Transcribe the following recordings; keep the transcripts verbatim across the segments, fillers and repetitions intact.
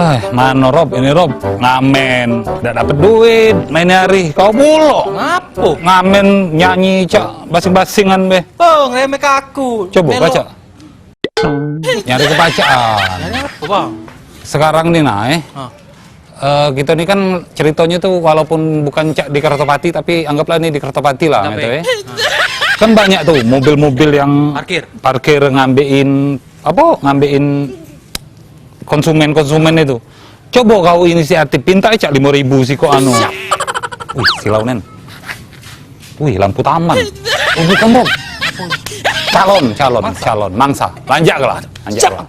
Eh, mano Rob? Ini Rob ngamen, dak dapet duit main hari. Kau pulo. Ngapo? Ngamen nyanyi cak basing-basingan be. Oh, ngeremek aku. Coba baca. Nyari kepacaan. Nyari apa, Bang? Sekarang nih, nah, eh. Hah. Eh, kita nih kan ceritanya tuh walaupun bukan cak di Kertopati, tapi anggaplah ini di Kertopati lah, gitu, eh. Hah. Kan banyak tuh mobil-mobil yang parkir, parkir ngambein, apa, ngambein konsumen-konsumen itu. Coba kau inisiatif, pinta cak lima ribu siko anu. Siap. Wih, silau, Nen. Wih, lampu taman. Oh, bukan, Bang. Calon, calon, calon. Mangsa. Lanjak ke lah. Lanjak ke lah.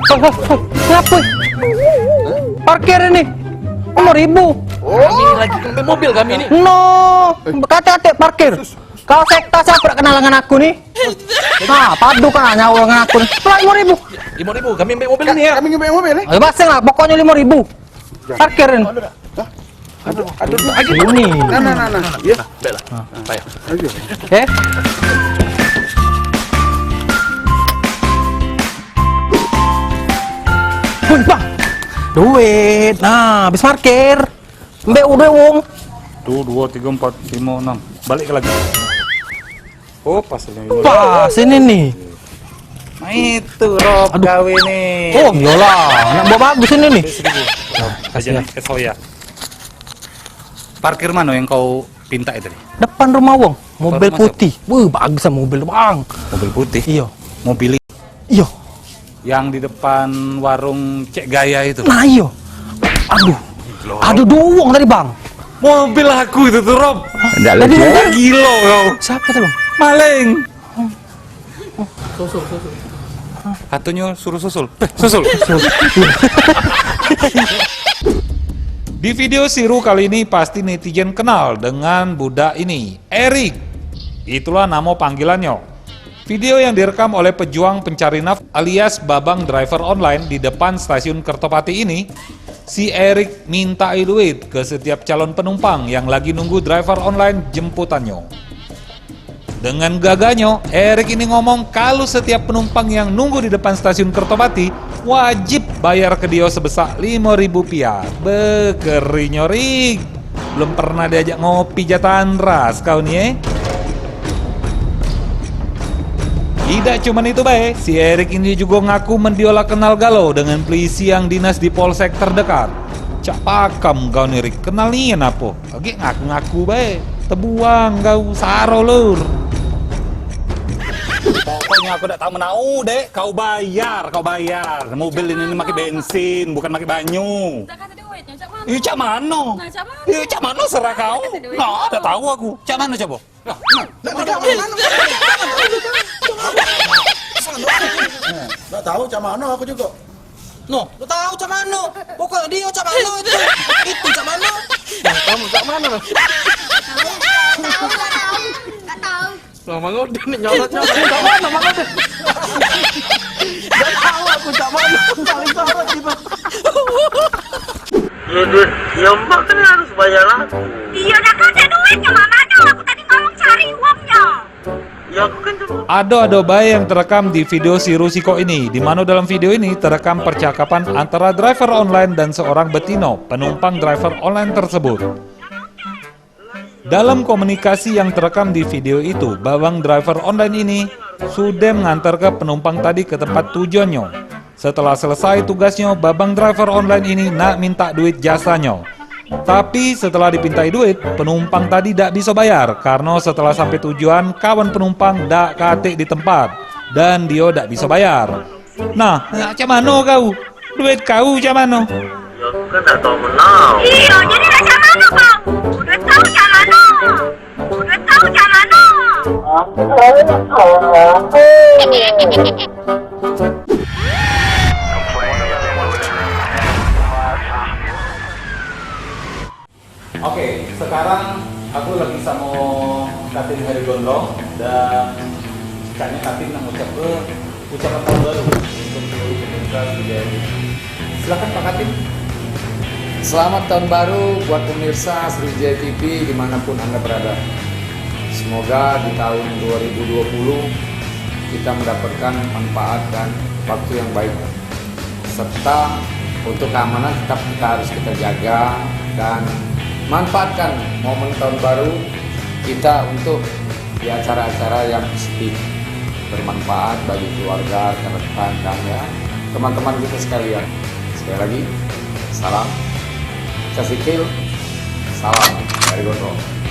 Hei, hei, hei, ngapo? Parkir ini. Lima ribu. Kami ni lagi ngambil mobil kami ni. No, katek-katek parkir. Kau sekta siapo dak kenal dengan aku ni? Nah, padu kan nyawa dengan aku ni. Lima ribu. Lima ribu, kami ambil mobil ni ya. Kami ambil mobil ni. Ayo, basing lah, pokoknya lima ribu. Parkirin. Hah? Aduh, aduh, aduh. Sini. Nah, nah, nah, nah. Ya. Nah, baiklah. Nah, ayo. Ayo. Eh? Wih, Bang. Duit. Nah, habis parkir. Mbek udah wong. Tuh, dua, tiga, empat, lima, enam. Balik lagi. Oh, pas ini. Pas ini nih. Nah, itu, Rob, gawe nih. Oh, iyalah. Anak buah bagus ini nih. Seribu. Nah, kasih ya. Parkir mana yang kau pinta itu nih? Depan rumah wong. Depan rumah siapa? Mobil putih. Wah, bagus mobil, Bang. Mobil putih? Iya. Mobil Iyo. Yang di depan warung Cek Gaya itu. Nah, iyo. Aduh. Gilo, Rob. Aduh, duo wong tadi, Bang. Mobil aku itu tuh, Rob. Ndak lucu. Gilo kau. Siapa tuh, Bang? Maling. Susul, susul. Katonyo suruh susul. Eh, susul. Di video Siru kali ini pasti netizen kenal dengan budak ini, Erik. Itulah namo panggilannyo. Video yang direkam oleh pejuang pencari nafkah alias Babang Driver Online di depan stasiun Kertopati ini, si Erik mintai duit ke setiap calon penumpang yang lagi nunggu driver online jemputannyo. Dengan gagahnyo, Erik ini ngomong kalu setiap penumpang yang nunggu di depan stasiun Kertopati wajib bayar ke dio sebesak limo ribu piah. Be, kerinyo, Rik. Belum pernah diajak ngopi jatan ras kau ni, eh. Idak cuman itu bae, si Erik ini jugo ngaku men dio la kenal galo dengan pelisi yang dinas di polsek terdekat. Cak pakam kau ni, Rik, kenal nian apo? Agek ngaku-ngaku bae. Tebuang kau, saro, Lur. Pokoknyo aku dak tau menau, Dek. Kau bayar, kau bayar. Mobil ini, ini make bensin, bukan make banyu. Dak katek duitnyo, cak mano? Iyo, cak mano? Nah, cak mano? Iyo, cak mano, serah kau. Dak katek duit. Nah, dak tau aku. Cak mano coba? Lah, nah, dak tau cak mano. Dak tau cak mano aku jugo. No, dak tau cak mano. Pokok dio cak mano itu. Itu cak mano. Nah, kamu cak mano? Dak tau. Lah, Mang Udin ni nyolot-nyolot. Cak mano, Mang Udin? Dak tau aku cak mano. Paling sorot gitu. Iyo, duit. Iyo, mak kan harus bayar aku. Iyo, dah katek duitnyo, Mak. Mano aku tadi ngomong cari uangnyo. Iyo, aku kan dulu. Ado-ado bae yang terekam di video Siru Sikok ini, di mano dalam video ini terekam percakapan antara driver online dan seorang betino penumpang driver online tersebut. Dalam komunikasi yang terekam di video itu, Babang driver online ini sudah mengantarke penumpang tadi ke tempat tujuannyo. Setelah selesai tugasnyo, Babang driver online ini nak minta duit jasanyo. Tapi setelah dipintai duit, penumpang tadi dak biso bayar karno setelah sampe tujuan, kawan penumpang dak katek di tempat dan dio dak biso bayar. Nah, cak mano kau? Duit kau cak mano? Yo, aku kan dak tau menau. Iyo, jadi dak cak mano kau? Duit kau cak mano? Duit kau cak mano? Oke, sekarang aku lagi samo Katin Heri Gondrong dan caknyo Katin nak ngucapke ucapan tahun baru untuk seluruh pemirsa Sriwijaya T V. Silakan, Pak Katin. Selamat tahun baru buat pemirsa Sriwijaya T V dimanapun Anda berada. Semoga di tahun dua ribu dua puluh kita mendapatkan manfaat dan waktu yang baik, serta untuk keamanan tetap kita harus kita jaga dan manfaatkan momen tahun baru kita untuk di acara-acara yang positif, bermanfaat bagi keluarga, rekan-rekan, dan ya teman-teman kita sekalian. Sekali lagi, salam Casitil, salam dari Gondrong.